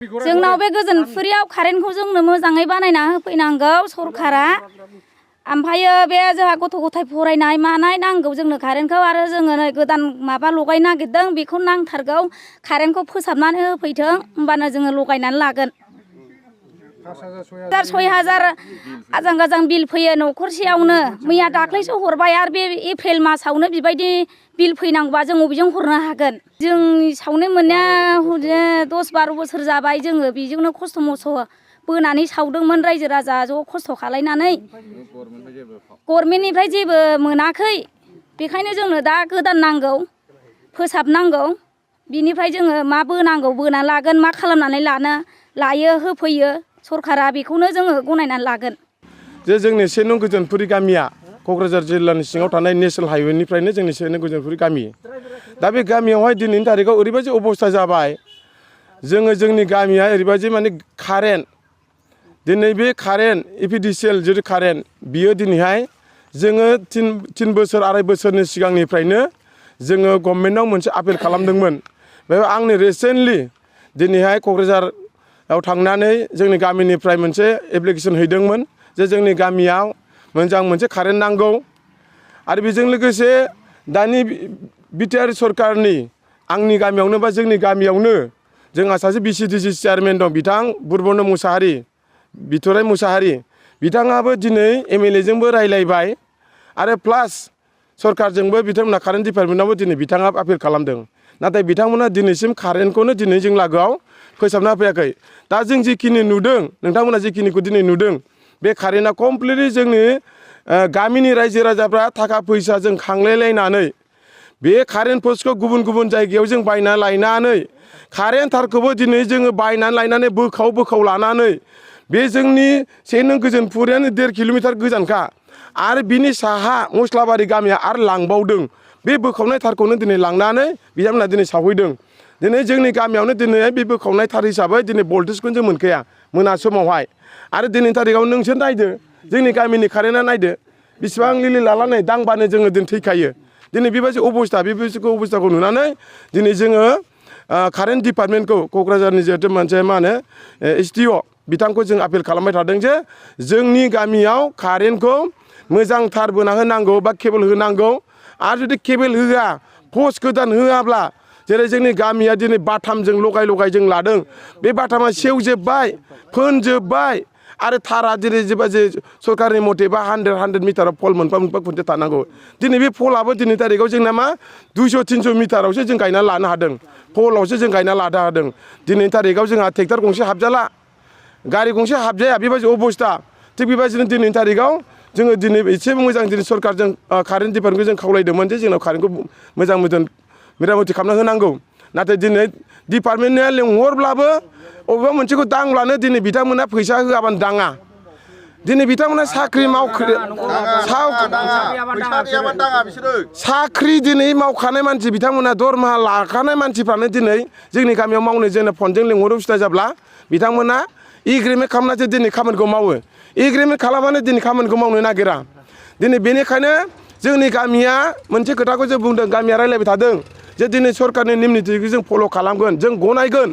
जोंनाव बे गोजोनफुरियाव कारेन्टखौ जोंनो मोजाङै बानायना होफैनांगौ सरकारा। ओमफ्रायो बे जोंहा गथ' गथाय फरायनाय मानाय नांगौ जोंनो कारेन्टखौ आरो जोङो नै गोदान माबा लगायनो नागिरदों बेखौ नांथारगौ। कारेन्टखौ फोसाबनानै होफैथों होमबानो जोङो लगायनानै लागोन। 6,000 आजां गाजां बिल फैयो न'खरसेयावनो। मैया दाख्लैसो हरबाय आरो बे एप्रिल मासावनो बेबायदि बिल फैनांगौबा जों बबेजों हरनो हागोन। जोंनि सावनो मोननाया 10-12 बोसोर जाबाय जोङो बेजोंनो खस्थ' मस्थ' बोनानै सावदोंमोन रायजो राजा ज' खस्थ' खालायनानै। गभर्नमेन्टनिफ्राय जेबो मोनाखै। बेखायनो जोंनो दा गोदान नांगौ फोसाबनांगौ। बिनिफ्राय जोङो मा बोनांगौ बोना लागोन मा खालामनानै लायो होफैयो सरकारा बेखौनो जोङो गनायनानै लागोन। जे जोंनि 1 नं गोजोनफुरि गामिया क'क्राझार जिल्लानि सिङाव थानाय नेशनेल हाइवेनिफ्रायनो जोंनि 1 नं गोजोनफुरि गामि। दा बे गामियावहाय दिनैनि थारिखआव ओरैबायदि अबस्था जाबाय जोङो जोंनि गामिया ओरैबायदि माने कारेन्ट दिनै बे कारेन्ट इपिडिसिएल जुदि कारेन्ट बियो दिनैहाय जोङो 3 बोसोर 2.5 बोसोरनि सिगांनिफ्रायनो जोङो गभर्नमेन्टआव मोनसे आपिल खालामदोंमोन। बेयाव आंनि रिसेन्टलि दिनैहाय क'क्राझाराव थांनानै जोंनि गामिनिफ्राय मोनसे एप्लिकेसन हैदोंमोन जे जोंनि गामियाव मोजां मोनसे कारेन्ट नांगौ। आरो बेजों लोगोसे दानि बिटिआर सरकारनि आंनि गामियावनो बा जोंनि गामियावनो जोंहा सासे बिसिडिसि चेयारमेन दं बिथां बुर्बन मुसाहारि बिथराय मुसाहारि बिथाङाबो दिनै एमएलए जोंबो रायलायबाय आरो प्लास सरकारजोंबो बिथांमोना कारेन्ट डिपार्टमेन्टआवबो दिनै बिथाङा आपिल खालामदों। नाथाय बिथांमोना दिनैसिम कारेन्टखौनो दिनै जों लागोआव फोसाबना फैयाखै। दा जों जिखिनि नुदों नोंथांमोना जिखिनिखौ दिनै नुदों बे कारेन्टआ कमप्लिटलि जोंनि गामिनि रायजो राजाफ्रा थाखा फैसा जों खांलायलायनानै बे कारेन्ट पस्टखौ गुबुन गुबुन जायगायाव जों बायना लायनानै कारेन्ट थारखौबो दिनै जोङो बायनानै लायनानै बोखाव लानानै बे जोंनि 1 नं गोजोनफुरियानो 1.5 किल'मिटार गोजानखा आरो बिनि साहा मस्लाबारि गामिया आरो लांबावदों। बे बोखावनाय थारखौनो दिनै लांनानै बिथांमोना दिनै सावहैदों। दिनै जोंनि गामियावनो दिनै बे बोखावनाय थार हिसाबै दिनै भल्टेजखौनो जों मोनखाया मोना समावहाय। आरो दिनैनि थारिखआव नोंसोर नायदो जोंनि गामिनि कारेन्टआ नायदो बेसेबां लिलि लालानै दांबानो जोङो दिनै थैखायो। दिनै बेबायदि अबस्था अबस्थाखौ नुनानै दिनै जोङो कारेन्ट डिपार्टमेन्टखौ क'क्राझारनि जिहेतु मोनसे मा होनो SDO बिथांखौ जों आपिल खालामबाय थादों जे जोंनि गामियाव कारेन्टखौ मोजां थार बोना होनांगौ बा केबोल होनांगौ। आरो जुदि केबोल होआ पस्ट गोदान होआब्ला जेरै जोंनि गामिया दिनै बाथामजों लगाय जों लादों बे बाथामा सेवजोब्बाय फोनजोब्बाय आरो थारा दिनै जे सरकारनि मथे बा 100 मिटाराव पल मोनफा खुन्थिया थानांगौ। दिनै बे पलाबो दिनै थारिखआव जोंना मा 200-300 मिटारावसो जों गायना लानो हादों। पलावसो जों गायना लानो हादों। दिनैनि थारिखआव जोंहा ट्रेक्टर गंसे हाबजाला गारि गंसे हाबजाया बेबायदि अबस्था। थिग बेबायदिनो दिनैनि थारिखआव जोङो दिनै एसे मोजां दिनै सरकारजों कारेन्ट डिपार्टमेन्टखौ जों खावलायदोंमोन जे जोंनाव कारेन्टखौ मोजां मेरामति खालामना होनांगौ। नाथाय दिनै डिपार्टमेन्टआ लेंहरब्लाबो अबेबा मोनसेखौ दांब्लानो दिनै बिथांमोना फैसा होआबानो दाङा। दिनै बिथांमोना साख्रि दिनै मावखानाय मानसि बिथांमोना दरमाहा लाखानाय मानसिफ्रानो दिनै जोंनि गामियाव मावनो जोंनो फनजों लेंहरो सिथा जाब्ला बिथांमोना एग्रिमेन्ट खालामनासो दिनै खामानिखौ मावो। एग्रिमेन्ट खालामनानै दिनै खामानिखौ मावनो नागिरा। दिनै बेनिखायनो जोंनि गामिया मोनसे खोथाखौ जों बुंदों गामिया रायलायबाय थादों जे दिनै सरकारनि नेम निथिखौ जों फल' खालामगोन जों गनायगोन।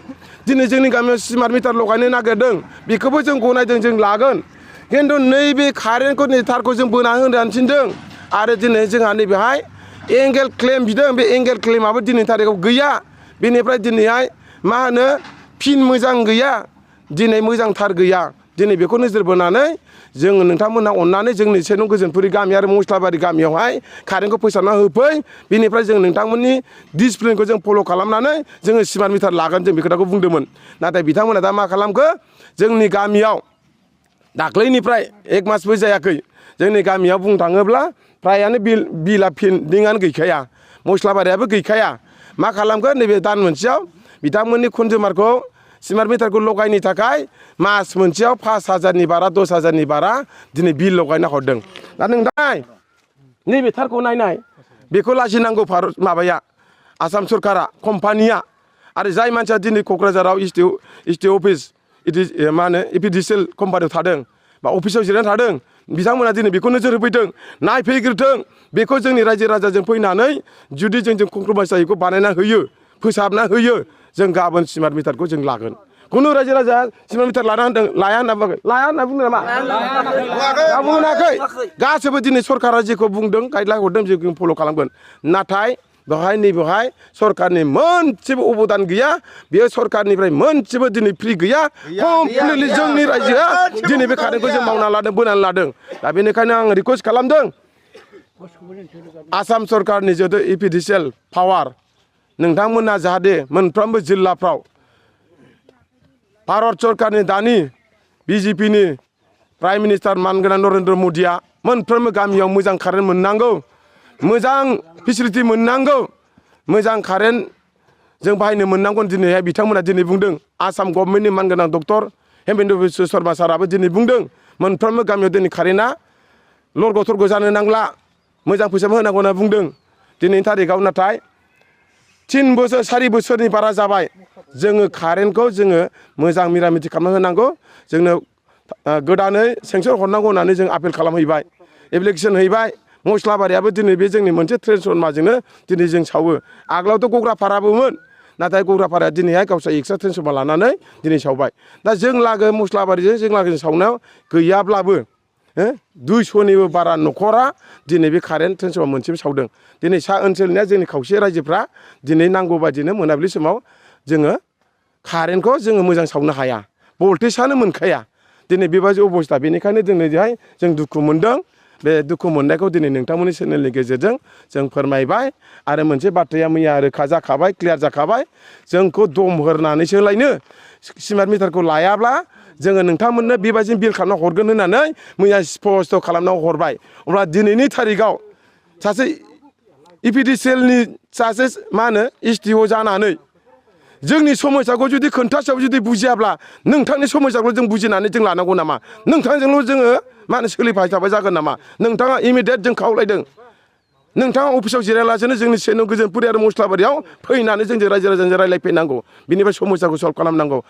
दिनै जोंनि गामियाव स्मार्ट मिटार लगायनो नागिरदों बेखौबो जों गनायदों जों लागोन। खिन्थु नैबे कारेन्टखौ थारखौ जों बोना होनो थिनदों आरो दिनै जोंहा नैबेहाय एंगेल क्लेम बिदों बे एंगेल क्लेमाबो दिनै थारिखआव गैया। बेनिफ्राय दिनैहाय मा होनो पिन मोजां गैया दिनै मोजां थार गैया। दिनै बेखौ नोजोर बोनानै जोङो नोंथांमोनहा अननानै जोंनि 1 नं गोजोनफुरि गामि आरो मस्लाबारि गामियावहाय कारेन्टखौ फोसाबना होफै। बेनिफ्राय जों नोंथांमोननि डिसिप्लिनखौ जों फल' खालामनानै जोङो स्मार्ट मिटार लागोन जों बे खोथाखौ बुंदोंमोन। नाथाय बिथांमोना दा मा खालामखो जोंनि गामियाव दाख्लैनिफ्राय 1 मासबो जायाखै जोंनि गामियाव बुंनो थाङोब्ला फ्रायानो बिला पेन्डिंआनो गैखाया मस्लाबारियाबो गैखाया। मा खालामखो नैबे दान मोनसेयाव बिथांमोननि कन्जुमारखौ स्मार्ट मिटारखौ लगायनो थाखाय मास मोनसेयाव 5,000नि बारा 10,000नि बारा दिनै बिल लगायना हरदों। दा नोंथां नैबे थारखौ नायनाय बेखौ लाजिनांगौ माबाया आसाम सरकारा कम्पानिया आरो जाय मानसिया दिनै क'क्राझाराव SDO अफिस मा होनो इपिडिसिएल कम्पानियाव थादों बा अफिसाव जिरायनानै थादों बिथांमोना दिनै बेखौ नोजोर होफैथों नायफैग्रोथों बेखौ जोंनि रायजो राजाजों फैनानै जुदि जों कमप्रमाइस जायोखौ बानायना होयो फोसाबना होयो जों गाबोन स्मार्ट मिटारखौ जों लागोन। खुनु रायजो राजा स्मार्ट मिटार लाना होनदों लाया होनना बुङाखै लाया होनना बुंदों नामा बुङाखै गासैबो दिनै सरकारा जेखौ बुंदों गाइडलाइन हरदों जों फल' खालामगोन नाथाय बेवहाय नैबेवहाय सरकारनि मोनसेबो अबदान गैया बेयो सरकारनिफ्राय मोनसेबो दिनै फ्रि गैया कमप्लिटलि जोंनि रायजोआ दिनै बे कारेन्टखौ जों मावना लादों बोनानै लादों दा बेनिखायनो आं रिकुवेस्ट खालामदों आसाम सरकारनि जिहेतु इपिडिसिएल पावार नोंथांमोना जाहाथे मोनफ्रोमबो जिल्लाफ्राव भारत सरकारनि दानि बिजेपिनि प्राइम मिनिस्टार मानगोनां नरेन्द्र मदिया मोनफ्रोमबो गामियाव मोजां कारेन्ट मोननांगौ मोजां फेसिलिटि मोननांगौ मोजां कारेन्ट जों बाहायनो मोननांगौ दिनैहाय बिथांमोना दिनै बुंदों आसाम गभर्नमेन्टनि मानगोनां डक्टर हेमेन्द्र बिश्व शर्मा साराबो दिनै बुंदों मोनफ्रोमबो गामियाव दिनै कारेन्टआ लरग' थरग' जानो नांला मोजां फैसा होनांगौ होनना बुंदों दिनैनि थारिखआव नाथाय 3 बोसोर 4 बोसोरनि बारा जाबाय जोङो कारेन्टखौ जोङो मोजां मिरामिथि खालामना होनांगौ जोंनो गोदानै सेंसन हरनांगौ होननानै जों आपिल खालामहैबाय एप्लिकेसन हैबाय मस्लाबारियाबो दिनै बे जोंनि मोनसे ट्रेन्सफर्मारजोंनो दिनै जों सावो आगोलावथ' गग्रापाराबोमोन नाथाय गग्रापाराया दिनैहाय गावस्रा एक्सट्रा ट्रेन्सफर्मार लानानै दिनै सावबाय दा जों लागो मस्लाबारिजों जों लागो सावनायाव गैयाब्लाबो 200निबो बारा न'खरा दिनै बे कारेन्ट ट्रेन्सफर्मार मोनसेबो सावदों दिनै सा ओनसोलनिया जोंनि खावसे रायजोफ्रा दिनै नांगौ बायदिनो मोनाबिलि समाव जोङो कारेन्टखौ जोङो मोजां सावनो हाया भल्टेजआनो मोनखाया दिनै बेबायदि अबस्था बेनिखायनो दिनैहाय जों दुखु मोनदों बे दुखु मोननायखौ दिनै नोंथांमोननि चेनेलनि गेजेरजों जों फोरमायबाय आरो मोनसे बाथ्राया मैया रोखा जाखाबाय क्लियार जाखाबाय जोंखौ दम होनानैसो लायनो स्मार्ट मिटारखौ लायाब्ला जोङो नोंथांमोननो बेबायदिनो बिल खालामना हरगोन होननानै मैया स्पष्ट खालामना हरबाय अब्ला दिनैनि थारिखआव सासे इपिडिसिएलनि सासे मा होनो एसटिअ जानानै जोंनि समस्याखौ जुदि खोन्थासेयाव जुदि बुजियाब्ला नोंथांनि समस्याखौ जों बुजिनानै जों लानांगौ नामा नोंथांजोंल' जोङो मा होनो सोलिबाय थाबाय जागोन नामा नोंथाङा इमिडियेट जों खावलायदों नोंथाङा अफिसाव जिरायालासेनो जोंनि सेन' गोजोनपुरि आरो मस्लाबारियाव फैनानै जोंजों रायजो राजाजों रायज्लायफैनांगौ बिनिफ्राय समस्याखौ सल्भ खालामनांगौ